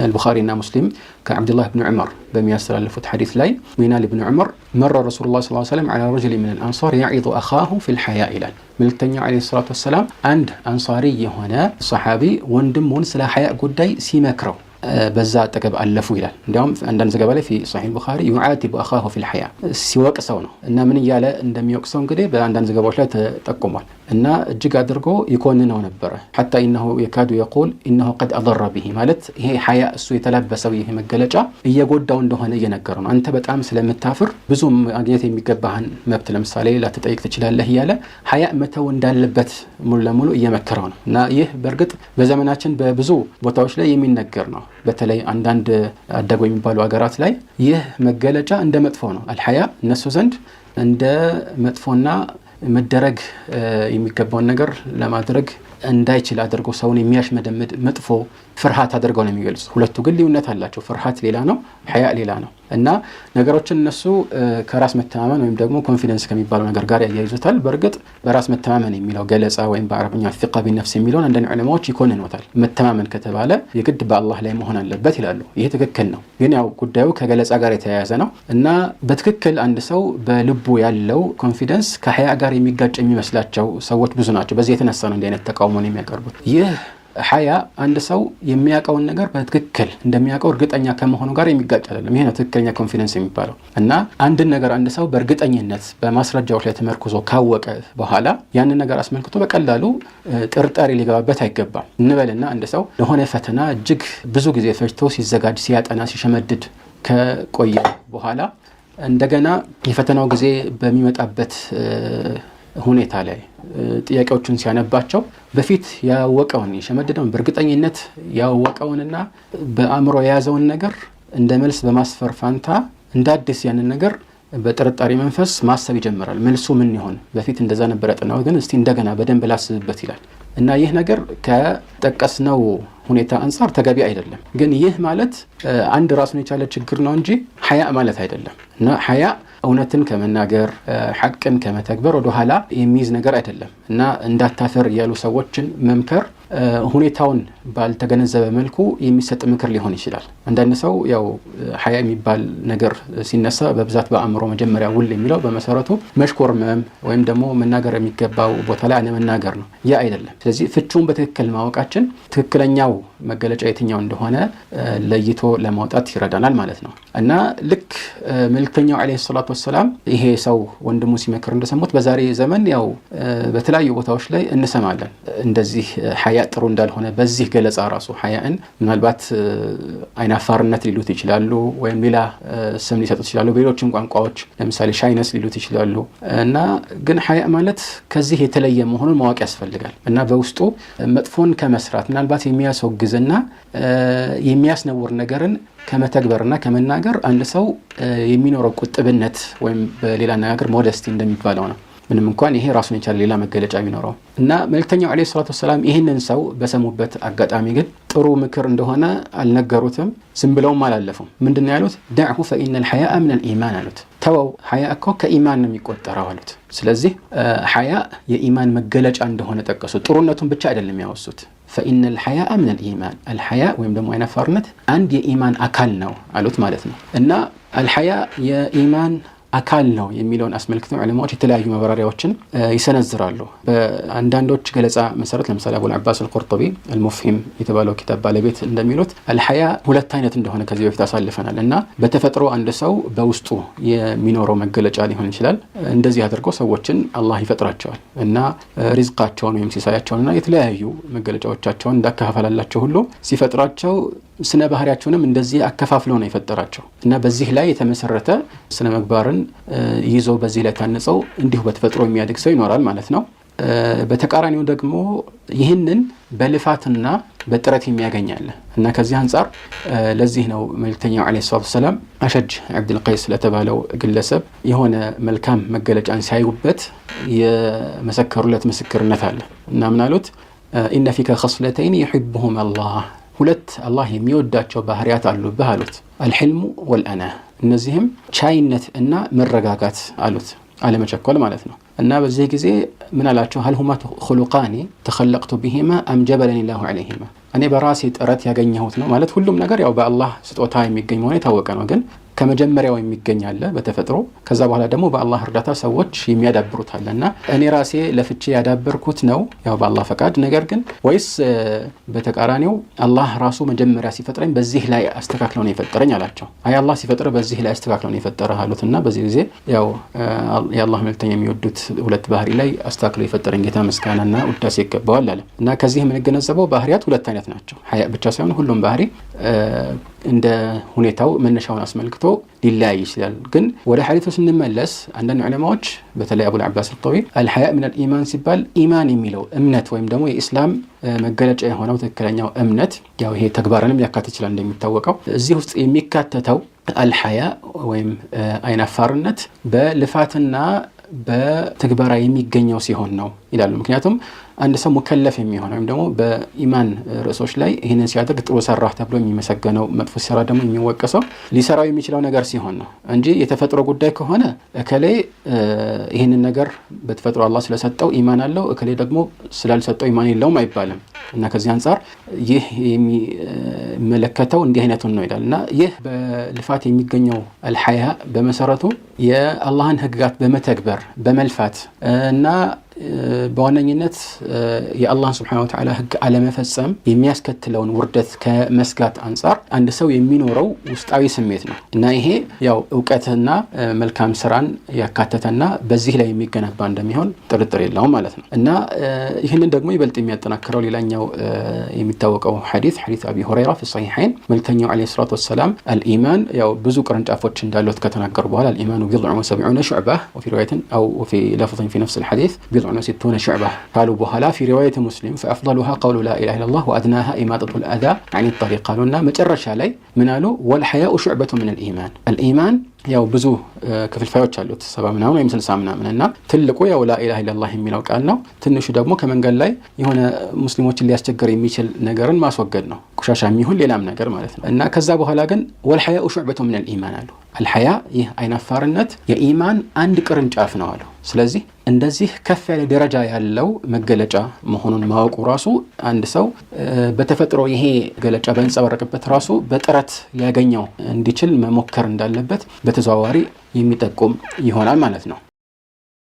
አልቡኻሪና ሙስሊም ከዓብዱላህ ብን ዑመር በሚያስተላልፉት ሐዲስ ላይ ሚናል ብን ዑመር مر رسول الله صلى الله عليه وسلم على رجل من الأنصار يعظ أخاه في الحياء ይላል። መልክተኛው عليه الصلاة والسلام አንድ አንሳሪ የሆነ ሰሓቢ ወንድሙን ስለ ሐያእ ጉዳይ ሲመክረው በዛ አጠገብ አለፉ ይላል። እንዲያውም አንዳንድ ዘገባ ላይ في صحيح البخاري يعاتب أخاه في الحياء ሲወቅሰው ነው እና ምን እያለ እንደሚወቅሰው እንግዲህ በአንዳንድ ዘገባዎች ላይ ተጠቁሟል። እና እጅግ አድርጎ ይኮንነው ነበረ። حتى إنه يكاد يقول إنه قد أضر به ማለት ይሄ ሐያ እሱ የተላበሰው ይሄ መገለጫ እየጎዳው እንደሆነ እየነገረው ነው። አንተ በጣም ስለምታፍር ብዙ ማግኘት የሚገባህን መብት ለምሳሌ ላትጠይቅ ትችላለህ እያለ ሐያ መተው እንዳለበት ሙሉ ለሙሉ እየመከረው ነው። እና ይህ በእርግጥ በዘመናችን በብዙ ቦታዎች ላይ የሚነገር ነው። በተለይ አንዳንድ አደጉ የሚባሉ ሀገራት ላይ ይህ መገለጫ እንደ መጥፎ ነው። አልሐያ እነሱ ዘንድ እንደ መጥፎና መደረግ የሚገባውን ነገር ለማድረግ እንዳይችል አድርገው ሰውን የሚያሽመደምድ መጥፎ ፍርሃት አድርገው ነው የሚገልጹ። ሁለቱ ግን ልዩነት አላቸው። ፍርሃት ሌላ ነው፣ ሐያ ሌላ ነው። እና ነገሮችን እነሱ ከራስ መተማመን ወይም ደግሞ confidence ከሚባለው ነገር ጋር ያያይዙታል። በእርግጥ በራስ መተማመን የሚለው ገለጻ ወይም በአረብኛ ثقة بالنفس የሚለውን አንዳንድ ዑለማዎች ይኮንኑታል። መተማመን ከተባለ የግድ በአላህ ላይ መሆን አለበት ይላሉ። ይሄ ትክክል ነው። ግን ያው ጉዳዩ ከገለጻ ጋር የተያያዘ ነው እና በትክክል አንድ ሰው በልቡ ያለው confidence ከሐያ ጋር የሚጋጭ የሚመስላቸው ሰዎች ብዙ ናቸው። በዚህ የተነሳ ነው እንዲህ አይነት ተቃውሞን የሚያቀርቡት። ይህ ሐያ አንድ ሰው የሚያውቀውን ነገር በትክክል እንደሚያውቀው እርግጠኛ ከመሆኑ ጋር የሚጋጭ አይደለም። ይሄ ነው ትክክለኛ confidence የሚባለው። እና አንድን ነገር አንድ ሰው በእርግጠኝነት በማስረጃዎች ላይ ተመርኩዞ ካወቀ በኋላ ያንን ነገር አስመልክቶ በቀላሉ ጥርጣሬ ሊገባበት አይገባም። እንበልና አንድ ሰው ለሆነ ፈተና እጅግ ብዙ ጊዜ ፈጅቶ ሲዘጋጅ፣ ሲያጠና፣ ሲሸመድድ ከቆየ በኋላ እንደገና የፈተናው ጊዜ በሚመጣበት ሁኔታ ላይ ጥያቄዎቹን ሲያነባቸው በፊት ያወቀውን የሸመደደውን በእርግጠኝነት ያወቀውንና በአእምሮ የያዘውን ነገር እንደ መልስ በማስፈር ፋንታ እንደ አዲስ ያንን ነገር በጥርጣሬ መንፈስ ማሰብ ይጀምራል። መልሱ ምን ይሆን? በፊት እንደዛ ነበር ያጠናሁት፣ ግን እስቲ እንደገና በደንብ ላስብበት ይላል። እና ይህ ነገር ከጠቀስነው ሁኔታ አንጻር ተገቢ አይደለም። ግን ይህ ማለት አንድ ራሱን የቻለ ችግር ነው እንጂ ሐያ ማለት አይደለም። እና ሐያ እውነትን ከመናገር ሐቅን ከመተግበር ወደኋላ የሚይዝ ነገር አይደለም። እና እንዳታፈር እያሉ ሰዎችን መምከር ሁኔታውን ባልተገነዘበ መልኩ የሚሰጥ ምክር ሊሆን ይችላል። አንዳንድ ሰው ያው ሐያ የሚባል ነገር ሲነሳ በብዛት በአእምሮ መጀመሪያ ውል የሚለው በመሰረቱ መሽኮርመም ወይም ደግሞ መናገር የሚገባው ቦታ ላይ አለመናገር ነው። ያ አይደለም። ስለዚህ ፍቹን በትክክል ማወቃችን ትክክለኛው መገለጫ የትኛው እንደሆነ ለይቶ ለማውጣት ይረዳናል ማለት ነው። እና ልክ መልክተኛው ዓለይሂ ሰላቱ ወሰላም ይሄ ሰው ወንድሙ ሲመክር እንደሰሙት በዛሬ ዘመን ያው በተለያዩ ቦታዎች ላይ እንሰማለን እንደዚህ ሐያ ጥሩ እንዳልሆነ። በዚህ ገለጻ ራሱ ሐያእን ምናልባት አይናፋርነት ሊሉት ይችላሉ፣ ወይም ሌላ ስም ሊሰጡት ይችላሉ። በሌሎችም ቋንቋዎች ለምሳሌ shyness ሊሉት ይችላሉ። እና ግን ሐያ ማለት ከዚህ የተለየ መሆኑን ማወቅ ያስፈልጋል። እና በውስጡ መጥፎን ከመስራት ምናልባት የሚያስወግዝና የሚያስነውር ነገርን ከመተግበርና ከመናገር አንድ ሰው የሚኖረው ቁጥብነት ወይም በሌላ አነጋገር modesty እንደሚባለው ነው። ምንም እንኳን ይሄ ራሱን የቻለ ሌላ መገለጫ ቢኖረው። እና መልክተኛው عليه الصلاة والسلام ይህንን ሰው በሰሙበት አጋጣሚ ግን ጥሩ ምክር እንደሆነ አልነገሩትም፣ ዝም ብለውም አላለፉም። ምንድን ነው ያሉት? دعه فإن الحياء من الإيمان አሉት። ተወው፣ ሐያ እኮ ከኢማን ነው የሚቆጠረው አሉት። ስለዚህ ሐያ የኢማን መገለጫ እንደሆነ ጠቀሱ። ጥሩነቱን ብቻ አይደለም ያወሱት። فإن الحياء من الإيمان፣ الحياء ወይም ደግሞ አይናፋርነት አንድ የኢማን አካል ነው አሉት ማለት ነው። እና الحياء የኢማን አካል ነው የሚለውን አስመልክተው ዑለማዎች የተለያዩ ማብራሪያዎችን ይሰነዝራሉ። በአንዳንዶች ገለጻ መሰረት ለምሳሌ አቡል አባስ አልቁርጡቢ አልሙፍሂም የተባለው ኪታብ ባለቤት እንደሚሉት አልሐያ ሁለት አይነት እንደሆነ ከዚህ በፊት አሳልፈናል። እና በተፈጥሮ አንድ ሰው በውስጡ የሚኖረው መገለጫ ሊሆን ይችላል። እንደዚህ አድርጎ ሰዎችን አላህ ይፈጥራቸዋል እና ሪዝቃቸውን ወይም ሲሳያቸውንና የተለያዩ መገለጫዎቻቸውን እንዳከፋፈላላቸው ሁሉ ሲፈጥራቸው ስነ ባህሪያቸውንም እንደዚህ አከፋፍለው ነው የፈጠራቸው። እና በዚህ ላይ የተመሰረተ ስነ ምግባርን ይዞ በዚህ ላይ ታንጸው እንዲሁ በተፈጥሮ የሚያድግ ሰው ይኖራል ማለት ነው። በተቃራኒው ደግሞ ይህንን በልፋትና በጥረት የሚያገኝ አለ። እና ከዚህ አንጻር ለዚህ ነው መልክተኛው عليه الصلاة والسلام አሸጅ ዓብድልቀይስ ለተባለው ግለሰብ የሆነ መልካም መገለጫን ሲያዩበት የመሰከሩለት ምስክርነት አለ። እና ምን አሉት? إن فيك خصلتين يحبهما الله፣ ሁለት አላህ የሚወዳቸው ባህሪያት አሉብህ አሉት። الحلم والأناة፣ እነዚህም ቻይነት እና መረጋጋት አሉት፣ አለመቸኮል ማለት ነው። እና በዚህ ጊዜ ምን አላቸው? هل هما خلقان تخلقت بهما أم جبلني الله عليهما፣ እኔ በራሴ ጥረት ያገኘሁት ነው ማለት ሁሉም ነገር ያው በአላህ ስጦታ የሚገኝ መሆኑ የታወቀ ነው። ግን ከመጀመሪያው የሚገኝ አለ በተፈጥሮ፣ ከዛ በኋላ ደግሞ በአላህ እርዳታ ሰዎች የሚያዳብሩት አለ። እና እኔ ራሴ ለፍቼ ያዳበርኩት ነው ያው በአላህ ፈቃድ፣ ነገር ግን ወይስ በተቃራኒው አላህ ራሱ መጀመሪያ ሲፈጥረኝ በዚህ ላይ አስተካክለው ነው የፈጠረኝ አላቸው። አይ አላህ ሲፈጥረ በዚህ ላይ አስተካክለው ነው የፈጠረህ አሉት። እና በዚህ ጊዜ ያው የአላህ መልክተኛ የሚወዱት ሁለት ባህሪ ላይ አስተካክለው የፈጠረኝ ጌታ ምስጋናና ውዳሴ ይገባዋል አለ። እና ከዚህ የምንገነዘበው ባህሪያት ሁለት አይነት ናቸው። ሀያ ብቻ ሳይሆን ሁሉም ባህሪ እንደ ሁኔታው መነሻውን አስመልክቶ ሊለያይ ይችላል። ግን ወደ ሐዲሱ ስንመለስ አንዳንድ ዑለማዎች በተለይ አቡል ዓባስ አልጠዊል الحياء من الإيمان ሲባል ኢማን የሚለው እምነት ወይም ደግሞ የኢስላም መገለጫ የሆነው ትክክለኛው እምነት ያው ይሄ ተግባርንም ሊያካትት ይችላል። እንደሚታወቀው እዚህ ውስጥ የሚካተተው الحياء ወይም አይናፋርነት በልፋትና በትግበራ የሚገኘው ሲሆን ነው ይላሉ። ምክንያቱም አንድ ሰው مكلف የሚሆነው ወይም ደግሞ በኢማን ርዕሶች ላይ ይህንን ሲያደርግ ጥሩ ሰራህ ተብሎ የሚመሰገነው፣ መጥፎ ሲሰራ ደግሞ የሚወቀሰው ሊሰራው የሚችለው ነገር ሲሆን ነው እንጂ የተፈጥሮ ጉዳይ ከሆነ እከሌ ይህንን ነገር በተፈጥሮ አላህ ስለሰጠው ኢማን አለው፣ እከሌ ደግሞ ስላልሰጠው ኢማን የለውም አይባልም። እና ከዚህ አንጻር ይህ የሚመለከተው እንዲህ አይነቱን ነው ይላል። እና ይህ በልፋት የሚገኘው አልሐያ በመሰረቱ የአላህን ህግጋት በመተግበር፣ በመልፋት እና በዋነኝነት የአላህን ስብሐነሁ ወተዓላ ህግ አለመፈጸም የሚያስከትለውን ውርደት ከመስጋት አንጻር አንድ ሰው የሚኖረው ውስጣዊ ስሜት ነው። እና ይሄ ያው እውቀትና መልካም ስራን ያካተተና በዚህ ላይ የሚገነባ እንደሚሆን ጥርጥር የለውም ማለት ነው። እና ይህንን ደግሞ ይበልጥ የሚያጠናክረው ሌላኛው የሚታወቀው ሐዲስ ሐዲስ አቢ ሁረይራ في الصحيحين፣ መልክተኛው عليه الصلاة والسلام الإيمان ያው ብዙ ቅርንጫፎች እንዳሉት ከተናገሩ በኋላ الإيمان بضع وسبعون شعبة وفي رواية أو وفي لفظ في نفس الحديث بضع وستون شعبة ካሉ በኋላ في رواية مسلم فأفضلها قول لا إله إلا الله وأدناها إماطة الأذى عن الطريق አሉና መጨረሻ ላይ ምን አሉ? والحياء شعبة من الإيمان። الإيمان ያው ብዙ ክፍልፋዮች አሉት፣ 70 ምናምን ወይም 60 ምናምን፣ እና ትልቁ ያው لا إله إلا الله የሚለው ቃል ነው። ትንሹ ደግሞ ከመንገድ ላይ የሆነ ሙስሊሞችን ሊያስቸግር የሚችል ነገርን ማስወገድ ነው። ቆሻሻ የሚሆን ሌላም ነገር ማለት ነው። እና ከዛ በኋላ ግን والحياء شعبة من الإيمان አሉ። الحياء ይህ አይናፋርነት የኢማን አንድ ቅርንጫፍ ነው አሉ። ስለዚህ እንደዚህ ከፍ ያለ ደረጃ ያለው መገለጫ መሆኑን ማወቁ ራሱ አንድ ሰው በተፈጥሮ ይሄ መገለጫ በንጸባረቅበት ራሱ በጥረት ሊያገኘው እንዲችል መሞከር እንዳለበት በተዘዋዋሪ የሚጠቁም ይሆናል ማለት ነው።